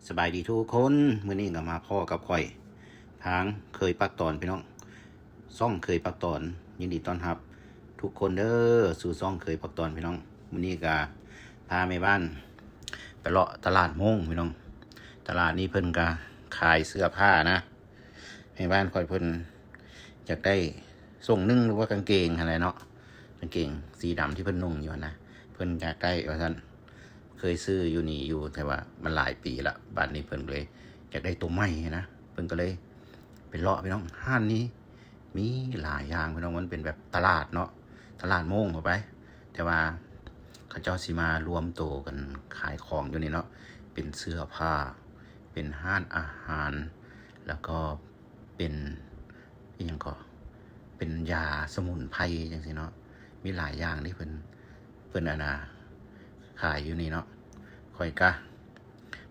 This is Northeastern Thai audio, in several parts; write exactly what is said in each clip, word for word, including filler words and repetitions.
สบายดีทุกคน มื้อนี้ก็มาพ้อกับข้อย ทางเคยปากตอนพี่น้อง ซ่องเคยปากตอน ยินดีต้อนรับทุกคนเด้อ สู่ซ่องเคยปากตอนพี่น้อง มื้อนี้ก็พาแม่บ้านไปเลาะตลาดโมงพี่น้อง ตลาดนี้เพิ่นก็ขายเสื้อผ้านะ แม่บ้านข้อยเพิ่นอยากได้ส่งหนึ่งหรือว่ากางเกงหั้นแหละเนาะ กางเกงสีดำที่เพิ่นนุ่งอยู่หั้นนะ เพิ่นอยากได้ว่าซั่น เคยซื้ออยู่นี่อยู่ แต่ว่ามันหลายปีละ บัดนี้เพิ่นเลยอยากได้ตัวใหม่หั้นนะ เพิ่นก็เลยไปเลาะพี่น้อง ร้านนี้มีหลายอย่างพี่น้อง มันเป็นแบบตลาดเนาะ ตลาดโมงเข้าไป แต่ว่าเขาเจ้าสิมารวมตัวกันขายของอยู่นี่เนาะ เป็นเสื้อผ้า เป็นร้านอาหาร แล้วก็เป็นอิหยังก็ เป็นยาสมุนไพรจังซี้เนาะ มีหลายอย่างที่เพิ่น เพิ่นอันน่ะขายอยู่นี่เนาะ ข้อยกะ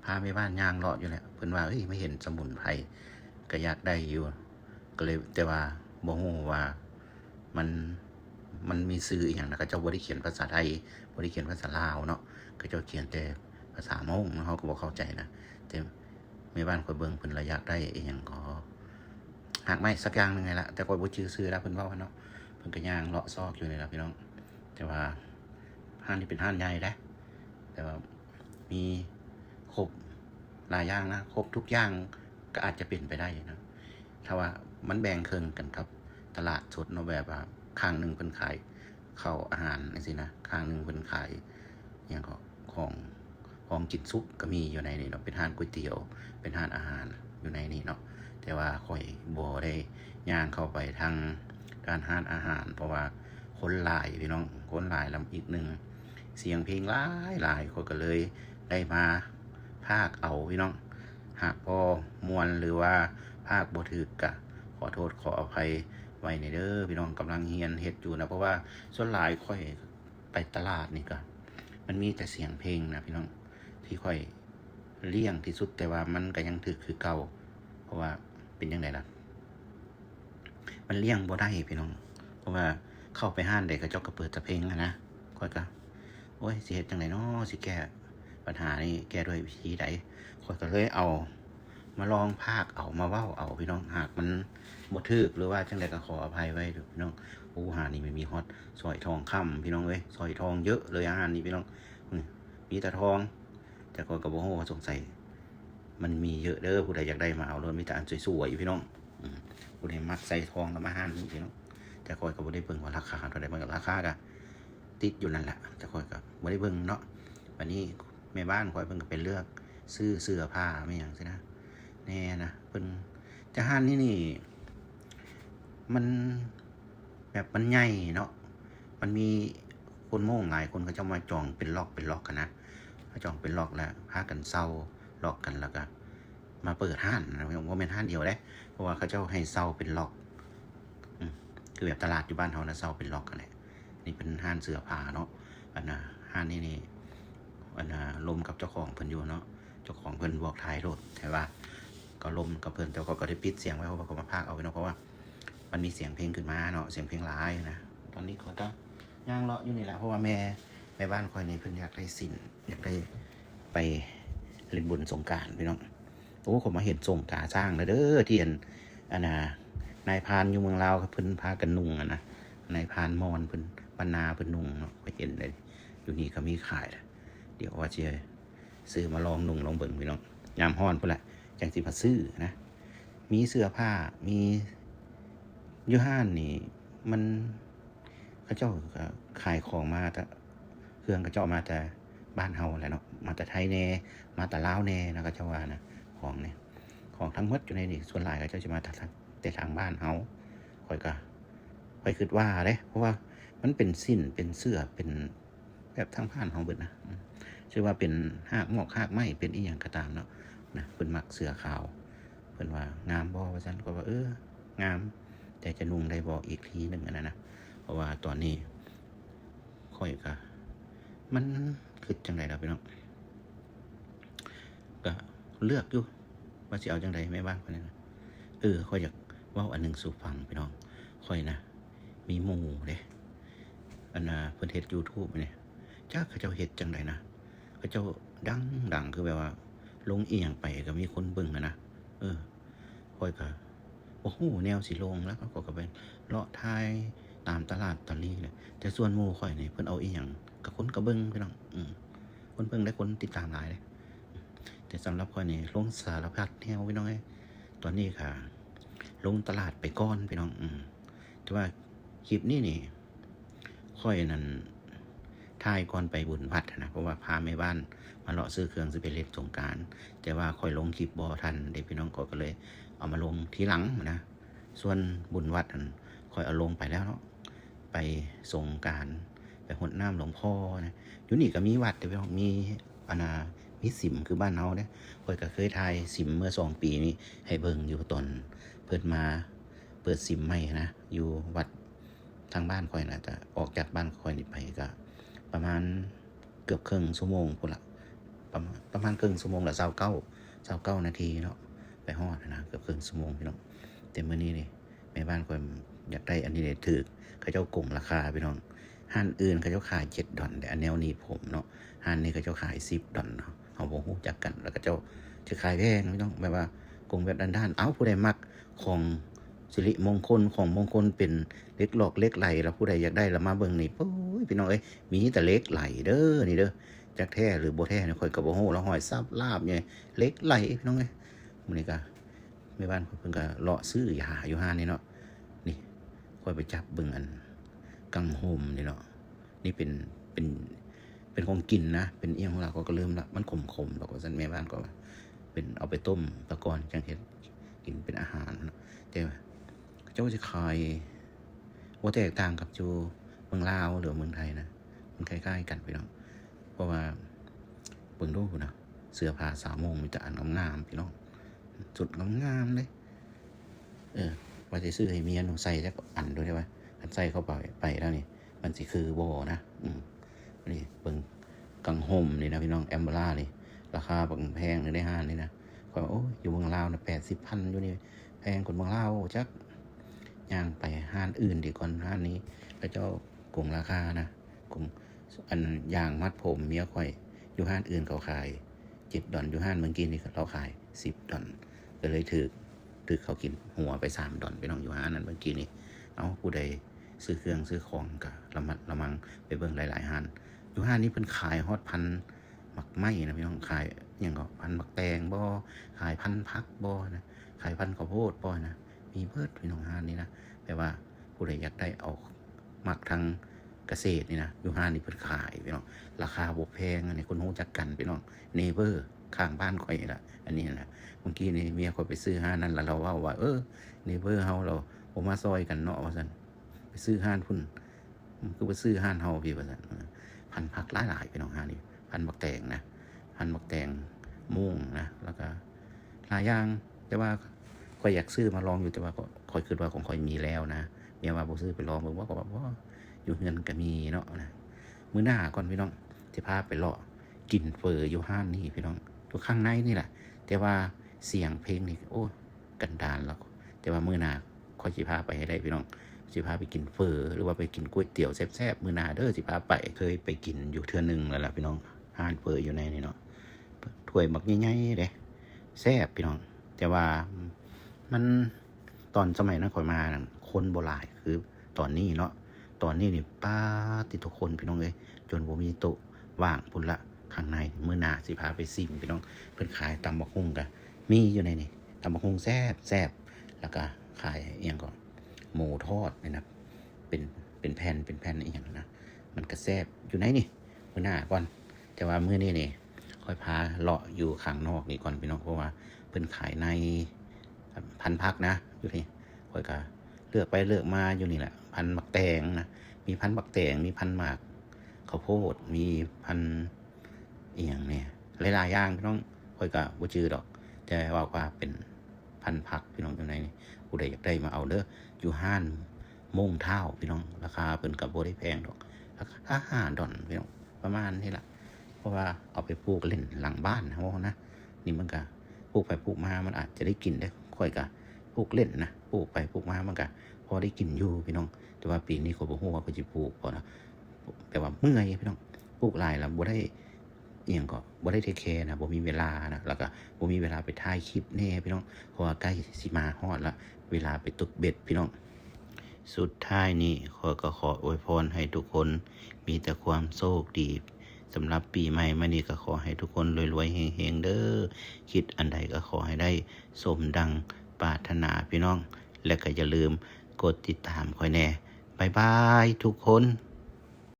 พาแม่บ้านย่างเลาะอยู่แหละ เพิ่นว่า เอ้ย ไม่เห็นสมุนไพร ก็อยากได้อยู่ ก็เลย แต่ว่าบ่ฮู้ว่ามัน มันมีชื่ออิหยังนะ เขาเจ้าบ่ได้เขียนภาษาไทย บ่ได้เขียนภาษาลาวเนาะ เขาเจ้าเขียนแต่ภาษาโมงเนาะ เฮาก็บ่เข้าใจนะ แต่แม่บ้านข้อยเบิ่งเพิ่นละอยากได้อิหยังก็ หากไม้สักอย่างหนึ่งไงละ แต่ข้อยบ่จื่อชื่อแล้ว เพิ่นเว้าหั้นเนาะ เพิ่นก็ย่างเลาะซอกอยู่นี่ล่ะพี่น้อง แต่ว่าร้านนี้เป็นร้านใหญ่เด้ แต่ว่ามีครบหลายอย่างนะ ครบทุกอย่างก็อาจจะเป็นไปได้นะ ถ้าว่ามันแบ่งครึ่งกันกับตลาดสดเนาะ แบบว่าข้างหนึ่งเพิ่นขายข้าวอาหารจังซี้นะ ข้างหนึ่งเพิ่นขายอิหยังก็ ของ ของกินสุกก็มีอยู่ในนี่เนาะ เป็นร้านก๋วยเตี๋ยว เป็นร้านอาหารอยู่ในนี่เนาะ แต่ว่าข้อยบ่ได้ย่างเข้าไปทางด้านร้านอาหาร เพราะว่าคนหลายพี่น้อง คนหลายลำอีกหนึ่ง เสียงเพลงหลายหลาย ข้อยก็เลยได้มาพากย์เอาพี่น้อง หากบ่ม่วนหรือว่าพากย์บ่ถูกก็ขอโทษขออภัยไว้ในเด้อพี่น้อง กำลังเรียนเฮ็ดอยู่นะ เพราะว่าส่วนหลายข้อยไปตลาดนี่ก็ มันมีแต่เสียงเพลงนะพี่น้อง ที่ข้อยเลี่ยงที่สุด แต่ว่ามันก็ยังถูกคือเก่า เพราะว่าเป็นจั่งใดล่ะ มันเลี่ยงบ่ได้พี่น้อง เพราะว่าเข้าไปร้านใดเขาเจ้าก็เปิดแต่เพลงหั้นนะ ข้อยก็ โอ้ย สิเฮ็ดจั่งใดน้อ สิแก้ปัญหานี้ แก้ด้วยวิธีใด ข้อยก็เลยเอามาลองพากย์เอา มาเว้าเอาพี่น้อง หากมันบ่ถูกหรือว่าจั่งใดก็ขออภัยไว้เด้อพี่น้อง โอ้ ร้านนี้มันมีฮอดสร้อยทองคำพี่น้องเอ้ย สร้อยทองเยอะเลยร้านนี้พี่น้อง อืม มีแต่ทอง แต่ข้อยก็บ่ฮู้ว่าสงสัย มันมีเยอะเด้อ ผู้ใดอยากได้มาเอาโลด มีแต่อันสวยๆพี่น้อง อืม ผู้ใดมักใส่ทองก็มาร้านนี้พี่น้อง แต่ข้อยก็บ่ได้เบิ่งว่าราคาเท่าใด มันก็ราคาก็ติดอยู่นั่นแหละ แต่ข้อยก็บ่ได้เบิ่งเนาะ บัดนี้แม่บ้านข้อยเพิ่นก็ไปเลือกซื้อเสื้อผ้าแม่นหยังซี้นะ แน่นะ เพิ่น แต่ร้านนี้นี่ มัน แบบมันใหญ่เนาะ มันมีคนโมงหลายคน เขาเจ้ามาจองเป็นล็อกเป็นล็อกหั้นนะ มาจองเป็นล็อกแล้วพากันเซาล็อกกัน แล้วก็มาเปิดร้านนะ บ่แม่นร้านเดียวเด้ เพราะว่าเขาเจ้าให้เซาเป็นล็อก อืม คือแบบตลาดอยู่บ้านเฮานะ เซาเป็นล็อกหั้นแหละ นี่เป็นร้านเสื้อผ้าเนาะ อันน่ะ ร้านนี้นี่ อันน่ะ ลมกับเจ้าของเพิ่นอยู่เนาะ เจ้าของเพิ่นบอกถ่ายโลด แต่ว่าก็ลมกับเพิ่น แต่ก็ ก็ได้ปิดเสียงไว้ เพราะว่าก็มาพากย์เอาไว้เนาะ เพราะว่ามันมีเสียงเพลงขึ้นมาเนาะ เสียงเพลงหลายนะ ตอนนี้ข้อยก็ย่างเลาะอยู่นี่แหละ เพราะว่าแม่ แม่บ้านข้อยนี่เพิ่นอยากได้สิน อยากได้ไปเล่นบุญสงกรานต์พี่น้อง โอ้ ข้อยมาเห็นส่งตาสร้างแล้วเด้อ ที่อัน อันน่ะ นายพรานอยู่เมืองลาวเพิ่นพากันนุ่งอะนะ นายพรานมอญเพิ่น บ้านนาเพิ่นนุ่งเนาะ ข้อยเห็นเลย อยู่นี่ก็มีขายนะ เดี๋ยวว่าสิซื้อมาลองนุ่งลองเบิ่งพี่น้อง ยามร้อนพุ้นแหละ จั่งสิมาซื้อนะ มีเสื้อผ้า มี อยู่ร้านนี่ มัน เขาเจ้าก็ขายของมาแต่ เครื่องเขาเจ้ามาแต่บ้านเฮาแหละเนาะ มาแต่ไทยแน่ มาแต่ลาวแน่นะ เขาเจ้าว่านะ ของนี่ ของทั้งหมดอยู่ในนี่ ส่วนหลายเขาเจ้าสิมาแต่ทาง แต่ทางบ้านเฮา ข้อยก็ ข้อยคิดว่าเด้ เพราะว่ามันเป็นสิ้น เป็นเสื้อ เป็นแบบทางบ้านเฮาเบิดนะ อืม สิว่าเป็นฮากมอกฮากไม้ เป็นอิหยังก็ตามเนาะ นะ เพิ่นมักเสื้อขาว เพิ่นว่างามบ่ ว่าซั่น ข้อยว่า เออ งาม แต่จะนุ่งได้บ่ อีกทีหนึ่งอะนะ เพราะว่าตอนนี้ข้อยก็ มันคิดจั่งใดล่ะพี่น้อง ก็เลือกอยู่ ว่าสิเอาจั่งใด แม่บ้านข้อยนี่นะ เออ ข้อยอยากเว้าอันหนึ่งสู่ฟังพี่น้อง ข้อยนะ มีหมู่เด้ อันน่ะ เพิ่นเฮ็ดยูทูบนี่ จักเขาเจ้าเฮ็ดจั่งใดนะ เขาเจ้าดัง ดัง คือแบบว่า ลงอีหยังไปก็มีคนเบิ่งหั้นนะ เออ ข้อยก็บ่ฮู้แนวสิลงแล้ว ข้อยก็ไปเลาะถ่ายตามตลาดตะลีแหละ แต่ส่วนหมู่ข้อยนี่เพิ่นเอาอีหยังก็คนก็เบิ่งพี่น้อง อืม คนเบิ่งได้คนติดตามหลายเด้ แต่สำหรับข้อยนี่ลงสารพัดแนวพี่น้องเอ้ย ตอนนี้ก็ลงตลาดไปก่อนพี่น้อง อืม แต่ว่าคลิปนี้นี่ ข้อยนั่นถ่ายก่อนไปบุญวัดหั้นนะ เพราะว่าพาแม่บ้านมาเลาะซื้อเครื่องสิไปเล่นสงกรานต์ แต่ว่าข้อยลงคลิปบ่ทันเด้พี่น้อง ข้อยก็เลยเอามาลงทีหลังหั้นนะ ส่วนบุญวัดหั้นข้อยเอาลงไปแล้วเนาะ ไปสงกรานต์ ไปฮดน้ำหลวงพ่อนะ อยู่นี่ก็มีวัดเด้พี่น้อง มี อันน่ะ มีสิมคือบ้านเฮาเด้ ข้อยก็เคยถ่ายสิมเมื่อสองปีนี้ให้เบิ่งอยู่ตอนเพิ่นมาเปิดสิมใหม่หั้นนะ อยู่วัดทางบ้านข้อยน่ะ แต่ออกจากบ้านข้อยนี่ไปก็ประมาณเกือบครึ่งชั่วโมงพู้นละ ประมาณ ประมาณครึ่งชั่วโมงละซาวเก้า ซาวเก้านาทีเนาะ ไปฮอดหั้นนะ เกือบครึ่งชั่วโมงพี่น้อง แต่มื้อนี้นี่ แม่บ้านข้อยอยากได้อันนี้เลย ถืก เขาเจ้าโกงราคาพี่น้อง ฮ้านอื่นเขาเจ้าขายเจ็ดดอล แต่อันแนวหนีบผมเนาะ ฮ้านนี้เขาเจ้าขายสิบดอลเนาะ เฮาบ่ฮู้จักกัน แล้วเขาเจ้าจะขายแพงพี่น้อง แบบว่าโกงแบบด้านๆ เอ้า ผู้ใดมักของสิริมงคล ของมงคลเป็นเหล็กหลอกเหล็กไหล แล้วผู้ใดอยากได้แล้วมาเบิ่งนี่ โอ้ย พี่น้องเอ้ย มีแต่เหล็กไหลเด้อ นี่เด้อ จักแท้หรือบ่แท้นี่ข้อยก็บ่ฮู้ แล้วห้อยซับลาบนี่ เหล็กไหลพี่น้องเอ้ย มื้อนี้ก็ แม่บ้านข้อยเพิ่นก็เลาะซื้อยาอยู่ฮ้านนี่เนาะ นี่ ข้อยไปจับเบิ่งอันกังโฮมนี่เนาะ นี่เป็น เป็น เป็นของกินนะ เป็นอิหยังของลาว ข้อยก็ลืมละ มันขมๆ ดอกว่าซั่น แม่บ้านก็ว่า เป็นเอาไปต้มซะก่อน จั่งเฮ็ดกินเป็นอาหารเนาะ แต่ว่าเขาเจ้าสิขายบ่แตกต่างกับอยู่เมืองลาวหรือเมืองไทยนะ มันคล้ายๆ กันพี่น้อง เพราะว่าเบิ่งดูพุ้นนะ เสื้อผ้าสาวมงมีแต่อันงามๆ พี่น้อง ชุดงามๆ เลย เออ ว่าสิซื้อให้เมียหนูใส่จักอันดูได้ว่า คันใส่เข้าไป ไปแล้วนี่ มันสิคือบ่นะ อืม นี่เบิ่งกังโฮมนี่นะพี่น้อง แอมเบอร่านี่ ราคาบักแพงเลยในฮ้านนี่นะ ข้อยว่า โอ้ย อยู่เมืองลาวนะ แปดสิบพัน อยู่นี่ แพงกว่าเมืองลาวจัก ย่างไปฮ้านอื่นดีก่อน ฮ้านนี้เขาเจ้าโกงราคานะ โกง อันยางมัดผมเมียข้อย อยู่ฮ้านอื่นเขาขายเจ็ดดอล อยู่ฮ้านเมื่อกี้นี่ลาวขายสิบดอล ก็เลยถืก ถืกเขากินหัวไปสามดอล พี่น้อง อยู่ฮ้านนั้นเมื่อกี้นี่ เอ้า ผู้ใดซื้อเครื่องซื้อของก็ระมัดระวัง ไปเบิ่งหลายๆ ฮ้าน อยู่ฮ้านนี้เพิ่นขายฮอดพันธุ์หมากไม้นะพี่น้อง ขายอิหยังก็พันธุ์หมากแตงบ่ ขายพันธุ์ผักบ่นะ ขายพันธุ์ข้าวโพดบ่นะ มีเบิดพี่น้อง ฮ้านนี้นะ แปลว่าผู้ใดอยากได้เอา มักทางเกษตรนี่นะ อยู่ฮ้านนี่เพิ่นขายพี่น้อง ราคาบ่แพง อันนี้คนรู้จักกันพี่น้อง เนเบอร์ข้างบ้านข้อยนี่ล่ะ อันนี้นะ เมื่อกี้นี่เมียข้อยไปซื้อฮ้านนั้น แล้วลาวเว้าว่า เออ เนเบอร์เฮา ลาวบ่มาซ่อยกันเนาะ ว่าซั่น ไปซื้อฮ้านพุ้น คือไปซื้อฮ้านเฮาพี้ ว่าซั่น เออ พันธุ์ผักหลายๆ พี่น้อง ฮ้านนี่ พันธุ์บักแตงนะ พันธุ์บักแตงม่วงนะ แล้วก็หลายอย่าง แต่ว่าข้อยอยากซื้อมาลองอยู่ แต่ว่าก็ข้อยคิดว่าของข้อยมีแล้วนะ เมียว่าบ่ซื้อไปลองเบิ่งบ่ ข้อยว่าบ่ อยู่เฮือนก็มีเนาะนะ มื้อหน้าก่อนพี่น้อง สิพาไปเลาะกินเฝออยู่ฮ้านนี่พี่น้อง อยู่ข้างในนี่แหละ แต่ว่าเสียงเพลงนี่ โอ้ กันดารแล้ว แต่ว่ามื้อหน้าข้อยสิพาไปให้ได้พี่น้อง สิพาไปกินเฝอ หรือว่าไปกินก๋วยเตี๋ยวแซ่บๆ มื้อหน้าเด้อ สิพาไป เคยไปกินอยู่เทื่อหนึ่งแล้วล่ะพี่น้อง ฮ้านเฝออยู่ในนี่เนาะ ถ้วยบักใหญ่ๆ เด้ แซ่บพี่น้อง แต่ว่ามัน ตอนสมัยนั้นข้อยมานั่น คนบ่หลายคือตอนนี้เนาะ ตอนนี้นี่ ป๊าดติโธ่ คนพี่น้องเอ้ย จนบ่มีโต๊ะว่างพุ้นละ ข้างใน มื้อหน้าสิพาไปซิมพี่น้อง เพิ่นขายตำบักหุ่งก็มีอยู่ในนี่ ตำบักหุ่งแซ่บๆ แล้วก็ขายอิหยังก็ หมูทอดนี่นะ เป็น เป็นแผ่น เป็นแผ่นอิหยังนะ มันก็แซ่บอยู่ในนี่ มื้อหน้าก่อน แต่ว่ามื้อนี้นี่ ข้อยพาเลาะอยู่ข้างนอกนี่ก่อนพี่น้อง เพราะว่าเพิ่นขายในพันธุ์ผักนะ อยู่นี่ ข้อยก็เลือกไปเลือกมาอยู่นี่แหละ พันธุ์บักแตงนะ มีพันธุ์บักแตง มีพันธุ์หมากข้าวโพด มีพันธุ์อิหยังเนี่ย หลายๆ อย่างพี่น้อง ข้อยก็บ่จื่อดอก แต่ว่า ว่าเป็นพันธุ์ผักพี่น้องอยู่ในนี่ ผู้ใดอยากได้มาเอาเด้อ อยู่ฮ้านม่งท้าวพี่น้อง ราคาเพิ่นก็บ่ได้แพงดอก ราคาห้าดอลพี่น้อง ประมาณนี้ล่ะ เพราะว่าเอาไปปลูกเล่นหลังบ้านเฮานะ นี่มันก็ปลูกไปปลูกมามันอาจจะได้กินได้ ข้อยก็ปลูกเล่นนะ ปลูกไปปลูกมามันก็พอได้กินอยู่พี่น้อง แต่ว่าปีนี้ข้อยบ่ฮู้ว่าข้อยสิปลูกบ่นะ แต่ว่าเมื่อยพี่น้อง ปลูกหลายแล้วบ่ได้ อิหยังก็บ่ได้เทคแคร์นะ บ่มีเวลานะ แล้วก็บ่มีเวลาไปถ่ายคลิปแน่พี่น้อง เพราะว่าใกล้สิมาฮอดละ เวลาไปตกเบ็ดพี่น้อง สุดท้ายนี้ข้อยก็ขออวยพรให้ทุกคนมีแต่ความโชคดี สำหรับปีใหม่มานี้ก็ขอให้ทุกคนรวยๆเฮงๆเด้อ คิดอันใดก็ขอให้ได้สมดังปรารถนาพี่น้อง และก็อย่าลืมกดติดตามข้อยแน่ บ๊ายบายทุกคน